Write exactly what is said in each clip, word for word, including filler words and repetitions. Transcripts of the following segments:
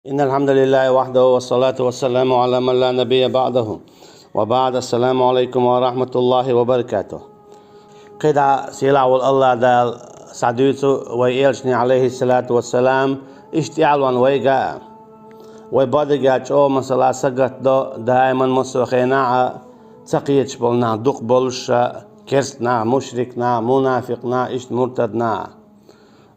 إن الحمد لله وحده والصلاة والسلام على من لا نبي بعده. وبعد، السلام عليكم ورحمة الله وبركاته. КхидӀа сийлахь волу АллахӀ Дала схьадуьйцу вай элчане, Ӏалайхиссалату вассалам, иштта аьлла вайга а. Вай бадрига чӀогӀа масала сагатдо, даиман массо а хенахь а ца кхеташ болу нах дукха болуш а, керст нах, мушрик нах, мунафикъ нах, иштта муртад нах.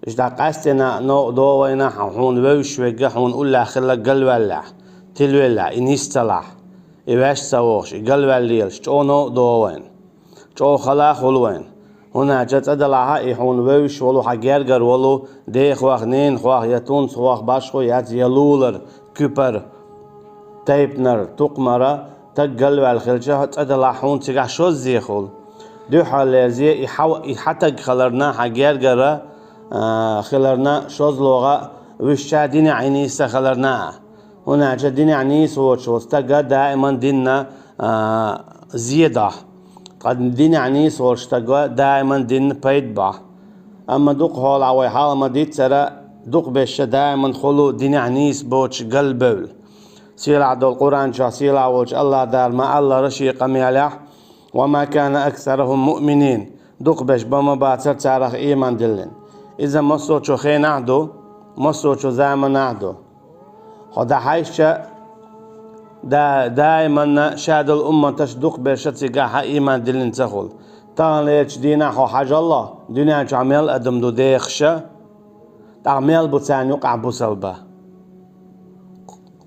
Иштта къаьстина новкъа до вайна, хьуна вевзаш верг а хьуна уллехь хилла галваьллехь, тилвеллехь, и нис ца лахь, и ваьш ца вогӀуш, и галваьлла лелаш, чӀогӀа новкъа до вайна. ЧӀогӀа хала а хуьлу вайна. ХӀунда аьлча цӀа делахь, и хьуна вевзаш волу, хьан гергара волу дехох, ненахох, я тунцахох башхо яц, я лулара, куьпара, тайпанара, тукхамара стаг галваьлла хилча, цӀа делахь, хьуна цигахь шозза хуьлу. Дуьххьарлерза и хьан, и хьан стаг хиларна, хьан гергара, а, хиларна, шозлагӀа вуьшта динехь нийса хиларна. ХӀунда аьлча динехь нийса воцуш волу стага даиман динна, а, зе дахь. Ткъа динехь нийса волчу стага даиман динна пайда бахь. Амма дукха хьолахь вай хьалха ма-дийццара, дукхахберш даиман хуьлу динехь нийса боцуш галбевлла. Сийлахь долу Къуръан чохь сийлахь волчу АллахӀ Дала ма-аллара шен къамелехь: «وما كان أكثرهم مؤمنين». Дукхахберш бан ма бацара царах ийман диллина. Иза массо а чу хенахь а ду, массо а чу заманахь а ду. Хьо дӀахьаьжча, да-, даиманна ша долу умматаш дукхахберш цигахь ийман диллина ца хуьлу. Таханлерчу дийнахь хьо хьажалло, дуьнен чохь мел адам ду дехаш а, тӀаккха мел бу царна юкъахь бусалба?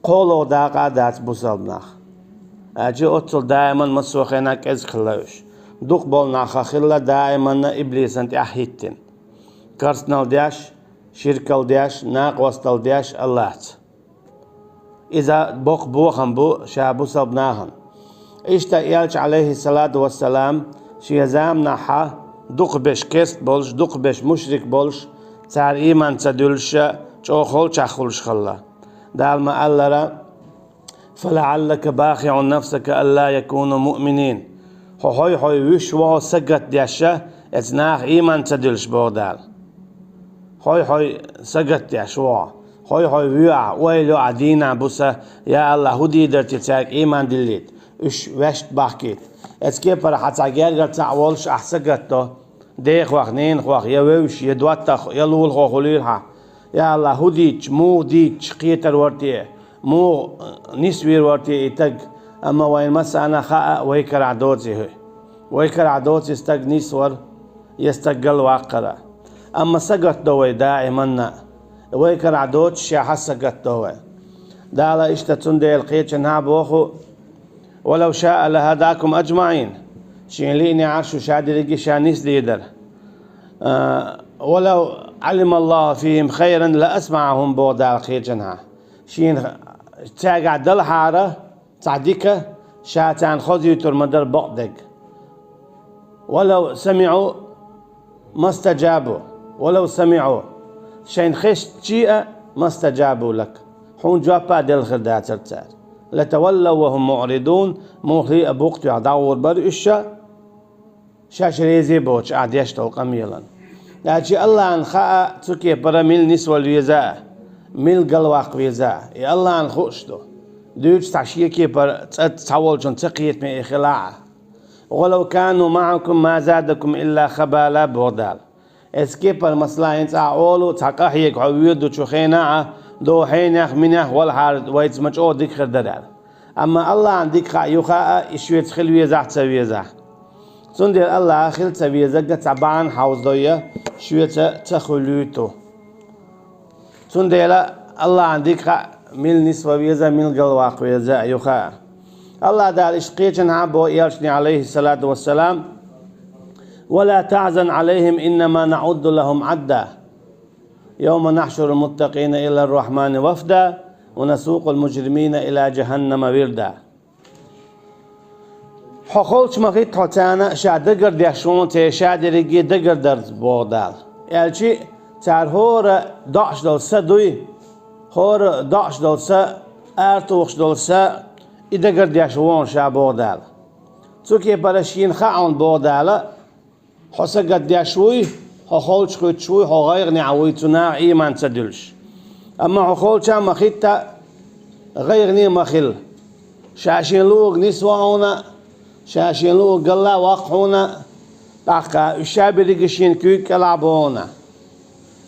КхоалгӀа дакъа а дац бусалба нах. Аьлча оццул даиман массо а хенахь кӀезиг хилла уьш. Дукха болу нах хилла даиманна иблисан тӀаьхьахӀиттина. Карстнал деш, ширкал деш, накъостал деш АллахӀца. Иза боккха бохам бу ша бусалба нахана. Иштта элча, Ӏалайхиссалату вассалам, шен заманахь дукхахберш керст болуш, дукхахберш мушрик болуш, цара ийман ца дуьллуш а, чӀогӀа холчахь хуьлуш хилла. Дала ма-аллара: «فلعلك باخع نفسك ألا يكونوا مؤمنين». Хьо хьой-хьой вуьш ву хьо сагатдеш а, эцу наха ийман ца дуьллуш, боху Дала. Хьой-хьой сагатдеш ву хьо. Хьой-хьой вуьйш а, ойла йо а дийнахь, буса: «Я АллахӀ, хӀун дийр дара те цаьрга ийман диллийта, уьш ваьшта бахкийта?» Эцу кепара хьан цхьа гергара цхьаъ волуш ахь сагатдо, дехох, ненахох, я вевзаш, я доттагӀа, я лулахо хуьлийла хьан. Я АллахӀ, хӀун дийцча, муха дийцча кхетар вара те, муха, э, нисвийр вара те и стаг? Амма вайна массарна а хаьа, вай карахь доций хӀу. Вай карахь доций стаг нисвар, я стаг галваккхар. Амма сагатдо вай даиманна. Вай карахь доцуш шаьхьа сагатдо вай. Дала иштта цундела кхечанхьа боху: «ولو شاء لهداكم أجمعين». Шена лиънехь шу ша дерриге а ша нисдийр дара. А, «ولو علم الله فيهم خيرا لأسمعهم», боху Дала кхечанхьа. Шена цаьргахь далахьара цхьа дика, ша царна хозуьйтур ма дара бакъдерг. «ولو سمعوا ما استجابوا، ولو سمعوا». Шайна хезча а, «ما استجابوا لك». Хьуна жоп а делла хир дацара цара. «لتولوا وهم معرضون». Муххале а букъ тоьхна дӀагӀур бара уьш а, шаьш реза боцуш ахь деш долу къамелан. Аьлча АллахӀна хаьа цу кепара мила нисвала веза а, мила галваккха веза а. И АллахӀна хууш ду. Дуьйцу цхьа шен кепара цӀа цхьаволчун ца кхетаме и хилахь а. «ولو كانوا معكم ما زادوكم إلا خبالا», боху Дала. Эцу кепара, масала, хӀинца ахь олу, цхьа къахьега хьо воьдучу хенахь а, дов хьенех, минех валахьара вайца ма чӀогӀа дика хир дара аьлла. Амма АллахӀна дика хаьа юха а, и шуьца хила везахь а, ца везахь а. Цундела АллахӀа хила ца везарг цхьа бахьана хьовзадой, шуьца ца хуьлуьйту. Цундела АллахӀна дика хаьа, мила нисван веза, мила галваккха веза а юха а. АллахӀ Дала иштта кхечанхьа боху элчане, Ӏалайхиссалату вассалам: «ولا تحزن عليهم إنا نعد لهم عدا. يوم نحشر المتقين إلى الرحمن وفدا. ونسوق المجرمين إلى جهنم وردا». Хьо холчу ма хӀитта хьо царна, ша дагардеш ву хьуна церан ша дерриге а дагардарца, боху Дала. Аьлча, цара хӀора доӀуш долу са дуй, хӀора доӀуш долу са, аратухуш долу са, и дагардеш ву хьуна ша, боху Дала. Цу кепара шена хаьа хьуна, боху Дала, хьо сагатдеш вуй, хьо холчухуьттуш вуй, хьо гӀайгӀанехь вуй, цу наха ийман ца дуьллуш. Амма хьо холча ма хитта, гӀайгӀане ма хила. Ша шен луург нисва хьуна, ша шен луург галла ваккха хьуна, тӀаккха уьш ша беррига шен куьйга кӀелахь бу хьуна.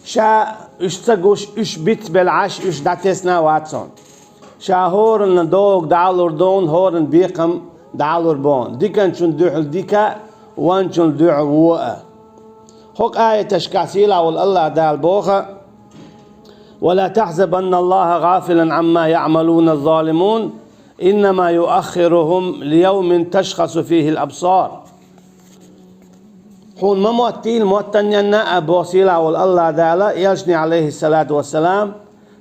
Ша уьш ца гуш, уьш бицбелла Ӏаш, уьш дӀатесна вац хьуна. Ша хӀоранна догӀу дӀалур ду хьуна, хӀоранна бекхам дӀалур бу хьуна. Диканчун дуьхьал дика, вончун дуьхьал во а. ХӀокху аяташкахь сийлахь волу АллахӀ Дала боху: «ولا تحسبن الله غافلا عما يعمل الظالمون إنما يؤخرهم ليوم تشخص فيه الأبصار». Хьуна ма моттийла, моттанненна а боху сийлахь волу АллахӀ Дала, элчане, алейхиссалату вассалам,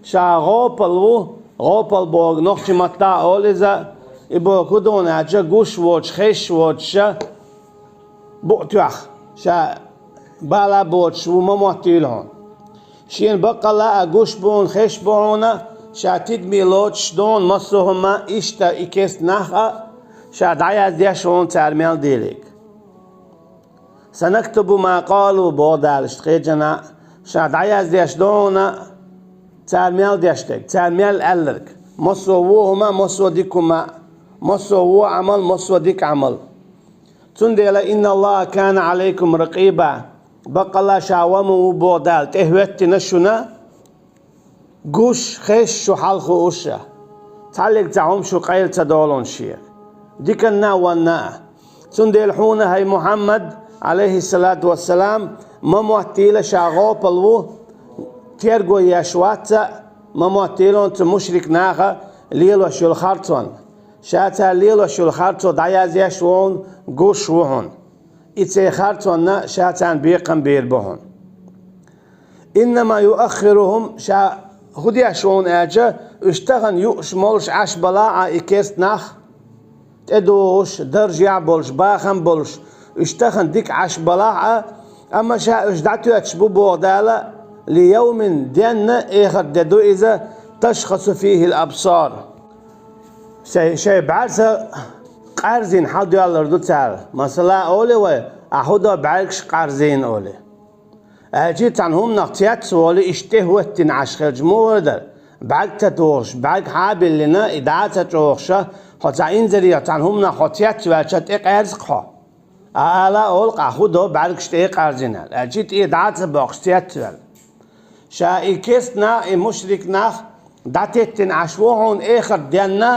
ша гӀопал ву, гӀопал боху нохчийн маттахь а олу иза, и боху хӀун ду аьлча, гуш воцуш, хезаш воцуша, букъ тоьхна, ша бала боцуш ву ма моттийла хьуна. Шена баккъалла а гуш бу хьуна, хезаш бу хьуна, ша тидаме лоцуш ду хьуна массо а хӀума, иштта и керста нах а, ша дӀаяздеш ву хьуна цара мел дийлиг. «سنكتب ما قالوا», боху Дала иштта кхечанхьа, ша дӀаяздеш ду хьуна цара мел деш дерг, цара мел аьлларг, массо а вон хӀума, массо а дика хӀума, массо а вон Ӏамал, массо а дика Ӏамал. Цундела: «إن الله كان عليكم رقيبا», баккъалла ша ва ма ву боху Дала, тӀехӀоьттина шуна гуш, хезаш, шу хьал хууша. Цхьаллиг цхьа хӀума шу къайла ца долу шега, диканна а, вонна а. Цундела хьуна, хӀай Мухьаммад, алейхиссалату вассалам, ма моттийла ша гӀопал ву, терго еш вац а, ма моттийла хьуна цу мушрик наха лелош йолу харцонна. Ша цара лелош йолу харцо дӀаяздеш ву хьуна, гуш ву хьуна. И церан харцонна ша царна бекхам бийр бу хьуна. «إنما يؤخرهم», ша хӀун деш ву хьуна аьлча, уьш тахана юуш молуш Ӏаш балахь а и керста нах, тӀедогӀуш, даржехь болуш, бахам болуш, уьш тахана дика Ӏаш балахь а, амма ша уьш дӀатоьттуш бу боху Дала, «ليوم», денна, эхарт де ду иза, «تشخص فيه الأبصار». Шай, шай бӀаьрса къаьрзина хьаладоьллур ду цара. Масала, олий вай, ахь хӀун до бӀаьргаш къаьрзина, олий. Аьлча цхьана хӀуманах цец а волий, иштта тӀехӀоьттина Ӏаш хилча, муха дара? БӀаьрг ца тухуш, бӀаьрг хьа а биллина, и дӀа а ца чӀогӀуш, хьо цхьа инзаре, цхьана хӀуманах хьо цец а ваьлча, тӀекъаьрза-кх хьо. А ала олу-кх ахь хӀун до бӀаьргаш тӀе а къаьрзина аьлла, аьлча тӀе дӀа а ца боккхуш цец а ваьлла. Ша и керста нах, и мушрик нах дӀатеттина Ӏаш ву хьуна эхарт денна,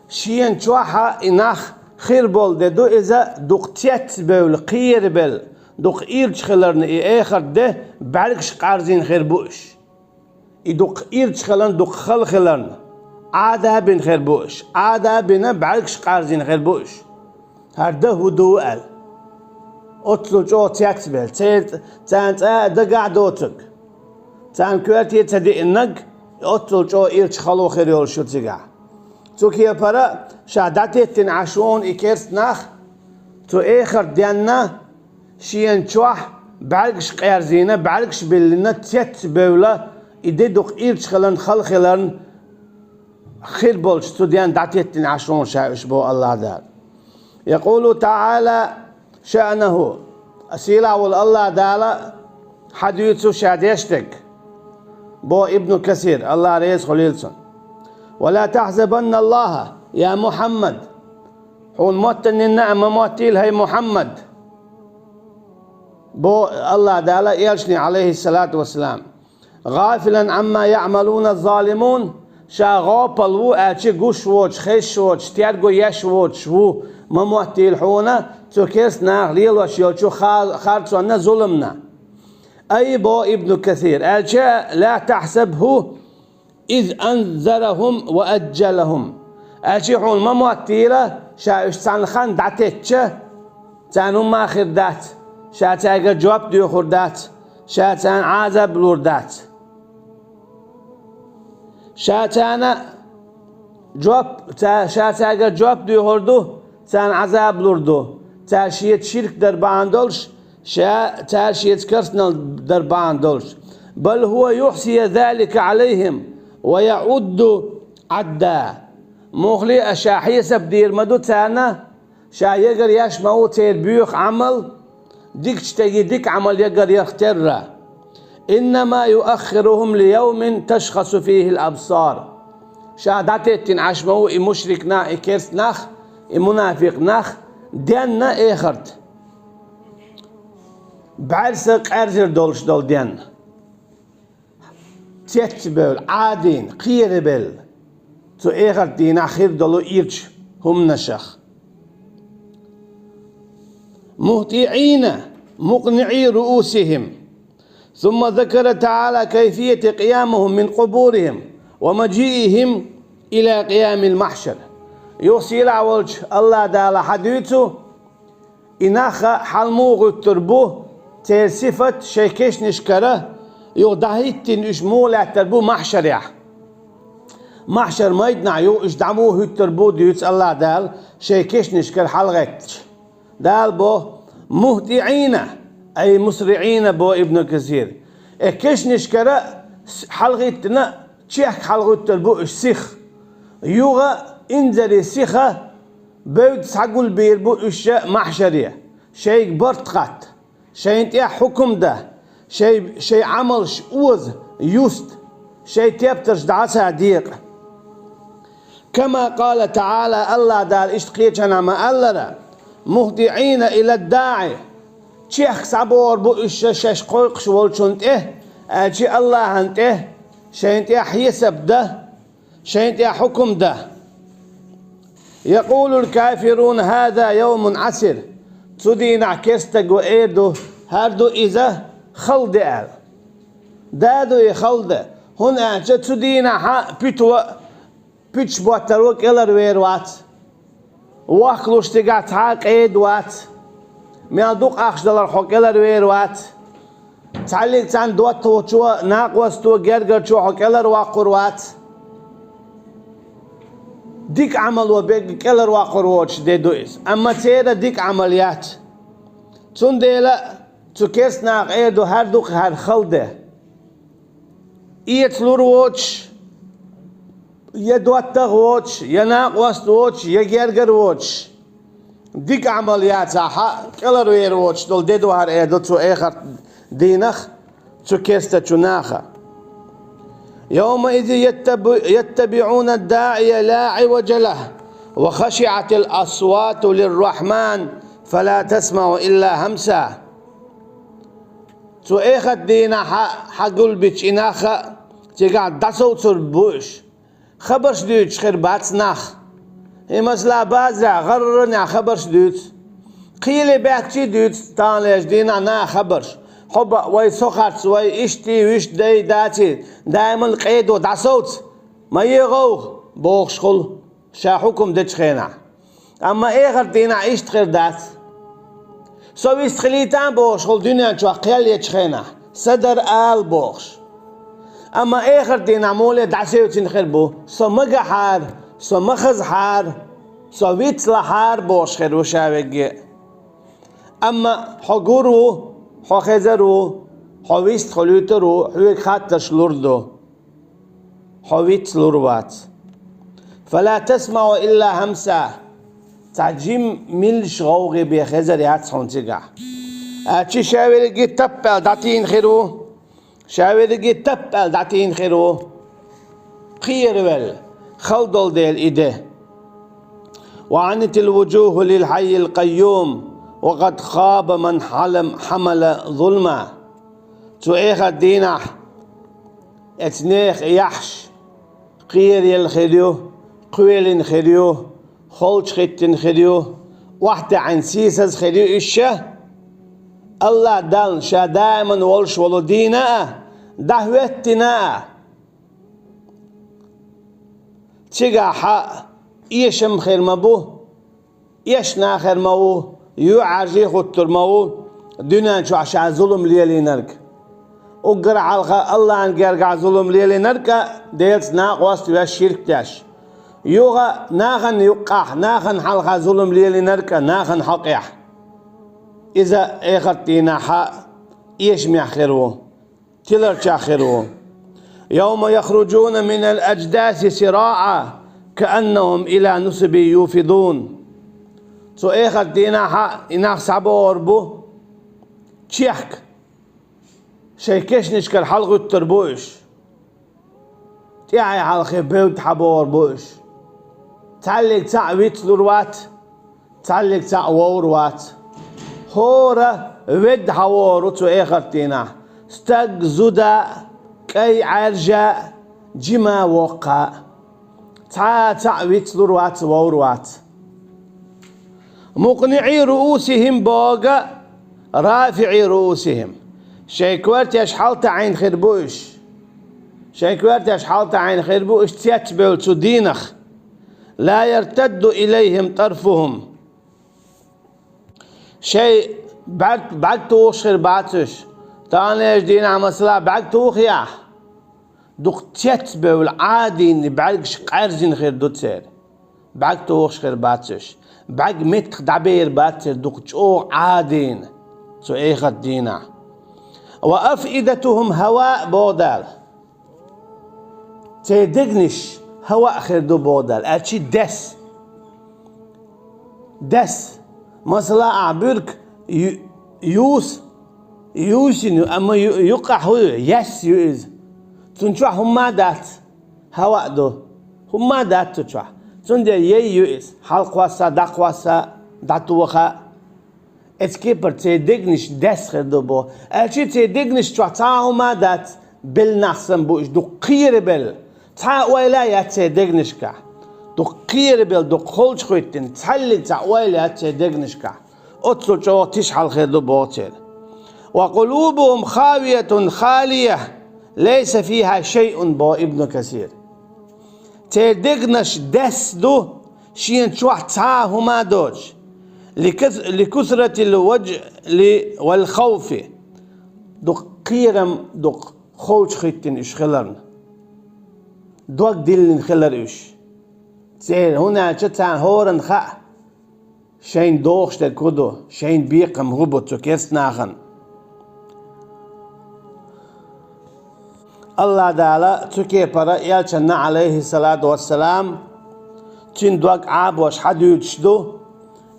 шена чохь а и нах хир болу де ду иза, дукха цец а бевлла, кхерабелла, дукха ирча хиларна и эхарт де бӀаьргаш къаьрзина хир бу уьш. И дукха ирча хиларна, дукха хала хиларна, Ӏада а бина хир бу уьш, Ӏада а бина бӀаьргаш къаьрзина хир бу уьш. ХӀара дан хӀун ду аьлла. Оццул чӀогӀа цец а белла, церан, царна цкъа а дагахь а доцург, царна коьрте а ца деанарг, оццул чӀогӀа ирча хало хир йолуш ю цигахь. Цу кепара ша дӀатеттина Ӏаш ву хьуна и керста нах, цу эхарт денна, шена чохь бӀаьргаш къаьрзина, бӀаьргаш биллина, цец а бевлла, и де дукха ирча хиларна, хала хиларна, хир болчу цу денна дӀатеттина Ӏаш ву хьуна ша уьш, боху АллахӀ Дала. يقول تعالى شأنه, сийлахь волу АллахӀ Дала хьадуьйцу ша деш дерг, боху Ибн Касир, АллахӀ реза хуьлийла цунна. «ولا تحسبن الله», я Мухьаммад, хьуна моттанненна а ма моттийла, хӀай Мухьаммад, боху АллахӀ Дала элчане, алейхиссалату вассалам. «غافلا عما يعمل الظالمون», ша гӀопал ву аьлча, гуш воцуш, хезаш воцуш, терго еш воцуш ву, ма моттийла хьуна цу керста наха лелош йолчу ха-, харцонна, зуламна. Ай, боху Ибн Касир, аьлча, «لا تحسبه إذ أنذرهم وأجلهم». Аьлча хьуна ма моттийла, ша уьш цхьана хан дӀатеттича, царна хӀумма а хир дац, ша цаьрга жоп доьхур дац, ша царна Ӏазаб лур дац. Ша царна жоп, ца-, ша цаьрга жоп доьхур ду, царна Ӏазаб лур ду, цара шеца ширк дар бахьана долуш, ша цара шеца керстанал дар бахьана долуш. «بل هو يحصي ذلك عليهم ويعد عدا». Муххале а ша хьесап дийр ма ду царна, ша ягар еш ма ву церан боьха Ӏамал, дикачу стеган дика Ӏамал ягар ярх терра. إنما يؤخرهم ليوم تشخص فيه الأبصار. Ша дӀатеттина Ӏаш ма ву и мушрик нах, и керста нах, и мунафикъ нах, денна, эхарта. БӀаьрса къаьрзира долуш долу денна. Цецбевлла, Ӏадийна, кхерабелла, цу эхарта дийнахь хир долу ирчу хӀуманашах. مهطعين مقنعي رءوسهم. ثم ذكر تعالى كيفية قيامهم من قبورهم ومجيئهم إلى قيام المحشر. Юха сийлахь волчу АллахӀ Дала хьадуьйцу, и нах хьалмуха хӀуьттур бу, церан сифат шайн кешнашкара, юха дӀахӀиттина уьш муха лаьттар бу махьшарехь. Махьшар майданахь юха уьш дӀа муха хӀуьттур бу, дуьйцу АллахӀ Дала шайн кешнашкара хьалагӀеттача. Дала бо: مهطعين, أي مسرعين, бо Ибн Касир. Э, кешнашкара с-, хьалагӀиттина, чехка хьалагӀуьттур бу уьш сиха. Юха инзаре сиха бевдда схьагулбийр бу уьш махьшаре, шайга барт хатта, шайна тӀехь хьукум дан, шай, шайн Ӏамалш оза, юста, шайн тептарш дӀаса декъа. كما قال تعالى, АллахӀ Дала иштта кхечанхьа ма-аллара: مهطعين إلى الداع, чехка схьабохур бу уьш шаьш кхойкхуш волчунна тӀе, аьлча АллахӀана тӀе, шайна тӀехь хьесап дан, шайна тӀехь хьукум дан. يقول الكافرون هذا يوم عسر. Цу дийнахь керстаг ва эр ду, хӀара ду иза хала де аьлла. Да ду и хала де, хӀунда аьлча цу дийнахьа пуьтва, пуьташ боттар ва кӀелар вер вац. Воккхалуш цигахь цхьа а къеда вац. Мел дукха ахча далар хьо кӀелар вер вац. Цхьаьллиг цхьаьна доттагӀчо, накъосто, гергарчо хьо кӀелар воккхур вац. Дика Ӏамало берг кӀелар воккхур воцуш де ду иза, амма церан дика Ӏамал яц. Цундела цу керстанаха эр ду хӀара дукха хӀара хала де. Эца лур воцуш, я доттагӀа воцуш, я накъост воцуш, я гергара воцуш, дика Ӏамал яцахь а, кӀелар вер воцуш долу де ду хӀара эр ду цу эхарт дийнах, цу керстачу наха. يومئذ يتب-، يتبعون الداعي لا عوج له وخشعت الأصوات للرحمن فلا تسمع إلا همسا. Цу эхарт дийнахьа хьагулбича и нах а цигахь дӀасовцур бу уьш. Хабарш дуьйцуш хир бац нах. И масала базарехь гӀарранехь хабарш дуьйцу. Кхеле баьхкичий дуьйцу таханлерчу дийнахь наха хабарш. Хьо баа вай, со харц вай, иштта, вуьшта дай, даций, даиман къедо дӀасовца, ма е гӀовгӀа, бохуш хуьлу ша хьукум дечу хенахь. Амма эхарт дийнахь иштта хир дац. Со вист хилийта а бохуш хуьлу дуьнен чохь кхел ечу хенахь, са дара ала бохуш. Амма эхарт дийнахь муха дӀасевцина хир бу: со магахьара, со ма хазахьара, со вицлахьара бохуш хир ву ша вегге. Амма хьо гур ву, хьо хезар ву, хьо вист хуьлуьйтур ву, хьоьга хаттарш лур ду. Хьо вицлур вац. فلا تسمع إلا همسا. Цхьа жим милш гӀовгӀа бен хезар яц хьуна цигахь. Аьлча ша верриге таппаьлла дӀатийна хир ву. Ша верриге таппаьлла дӀатийна хир ву. Кхеравелла, хала долу дела и де. وعنت الوجوه للحي القيوم وقد خاب من حلم-، حمل ظلما. Цу эхарт дийнахь эцу нехан яхьаш кхераелла хир ю, кхоьлина хир ю, холчахӀиттина хир ю, охьатаьӀна сийсаз хир ю уьш ша, АллахӀ Далла ша даиман волуш волу дийна а, дӀахӀоьттина а. Цигахь хьан эшам хир ма бу, эшна хир ма ву, юьхьӀаьржий хӀуттур ма ву дуьнен чохь ша зулам лелийнарг. Уггар хьалха АллахӀан гергахь зулам лелийнарг а, Делаца накъост веш, ширк деш. Юха нахана юккъахь, нахана хьалха зулам лелийнарг а, нахана хьокъехь. Иза эхарт дийнахь хьан эшамехь хир ву. Тиларчех хир ву. يوم يخرجون من الأجداث سراعا كأنهم إلى نصب يوفضون. Цу эхарт дийнахь и нах схьабогӀур бу чехка. Шайн кешнашкара хьалгӀуьттур бу уьш. ТӀехьа хьалхе бевдда хьабогӀур бу уьш. Цхьаллиг цхьаъ вицлур вац, цхьаллиг цхьаъ вовр вац. ХӀора ведда хьавогӀур ву цу эхарт дийнахь. Стаг, зуда, кӀай, Ӏаьржа, жима, воккха. Цхьа а цхьаъ вицлур вац, вовр вац. مقنعي رءوسهم боху, رافعي رءوسهم. Шайн коьртеш хьалатаӀийна хир бу уьш. Шайн коьртеш хьалатаӀийна хир бу уьш цецбевлла цу дийнахь. لا يرتد إليهم طرفهم. Шайн бӀаьрг, бӀаьрг тухуш хир бац уьш. Таханлерчу дийнахь, масала, бӀаьрг туху яхь. Дукха цецбевлла, Ӏадийна и бӀаьргаш къаьрзина хир ду церан. БӀаьрг тухуш хир бац уьш. БӀаьрг меттах дӀабер бац церан, дукха чӀогӀа Ӏадийна цу эхарт дийнахь. وأفئدتهم هواء боху Дала. Церан дегнаш хӀаваъ хир ду боху Дала, аьлча дес. Дес. Масала, ахь буьрг ю-, юс, юсина ю, амма ю-, юккъахь хӀун ю? Ес ю иза. Цунна чохь хӀумма а дац. ХӀаваъ ду. ХӀумма а дац цу чохь. Цундела яй ю иза. Хьалакхосса, дӀакхосса, дӀатоха. Эцу кепара церан дегнаш дес хир ду боху. Аьлча церан дегнаш чохь цхьа а хӀума а дац, белла нах санна бу уьш, дукха кхерабелла. Цхьа а ойла а яц церан дегнашкахь. Дукха кхерабелла, дукха холчахӀиттина, цхьаллиг цхьа а ойла яц церан дегнашкахь. Оццул чӀогӀа тиша хьал хир ду боху церан. وقلوبهم خاوية خالية ليس فيها شيء боху Ибн Касир. Церан дегнаш дес ду, шена чохь цхьа а хӀума а доцуш. لكث-، لكثرة الوجل والخوف. Дукха кхерам, дукха холчахӀиттина уьш хиларна. Дог диллина хилар уьш. Церан, хӀунда аьлча царна хӀоранна хаьа, шайна догӀуш дерг хӀун ду, шайна бекхам хӀун бу цу керста нахана. АллахӀ Дала цу кепара элчанна, Ӏалайхиссалату вассалам, цуьнан дог Ӏабош хьадуьйцуш ду,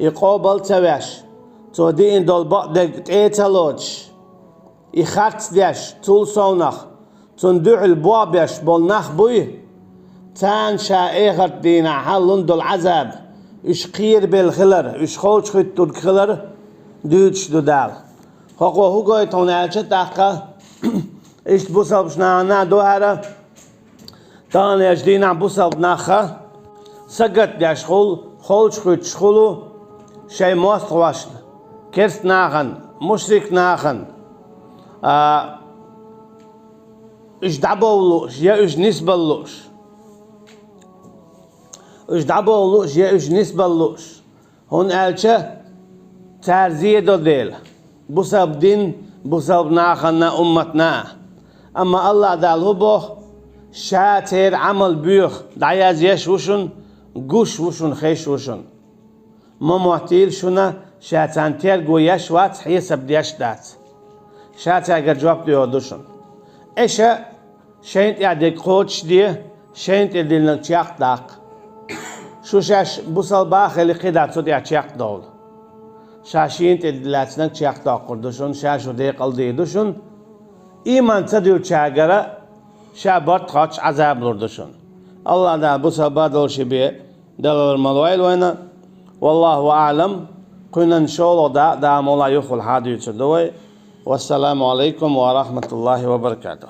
и къобал ца веш, цо диъна долу бакъдерг тӀе а ца лоцуш, и харц деш, цул совнах, цунна дуьхьал болх беш болу нах буй, царна ша эхарт дийнахь хьалун долу Ӏазаб, уьш кхерабелла хилар, уьш холчахӀуьттург хилар дуьйцуш ду Дала. ХӀокхо хӀун гойту хьуна аьлча тӀаккха, иштта бусалбачу нахана а ду хӀара, таханлерчу дийнахь бусалба нахха сагатдеш хуьлу, холчахӀуьттуш хуьлу шайн мостагӀошна, керста нахана, мушрик нахана, а, уьш дӀабовла лууш, я уьш нисбала лууш. Уьш дӀабовла лууш, я уьш нисбала лууш. ХӀунда аьлча цара зен до дела, бусалба дин, бусалба нахана, умматна. Амма АллахӀ Дала хӀун боху, ша церан Ӏамал боьха дӀаязъеш ву шуна, гуш ву шуна, хезаш ву шуна. Ма моттийла шуна, ша царна терго еш вац, хьесап деш дац. Ша цаьргара жоп доьхур ду шуна. Аша шайна тӀехь дерг кхочушде, шайна тӀе диллинарг чекхдаккха. Шу шаьш бусалба а хили, кхидӀа цу тӀехь чекхдовла. Ша шена тӀе лаьцнарг чекхдоккхур ду шуна, ша шу декъалдийр ду шуна. Ийман ца дуьллучаьргара ша барт хоттуш Ӏазаб лур ду шуна. АллахӀ Дала бусалба долуш бен далалар ма лойла вайна. Валлаху аӀлам. Кхуьнан шолгӀа дакъа, Дала мукъ лахь, юххехула хьадуьйцур ду вай. Вассаламу Ӏалайкум ва рахьматуллахӀи ва баракатухӀ.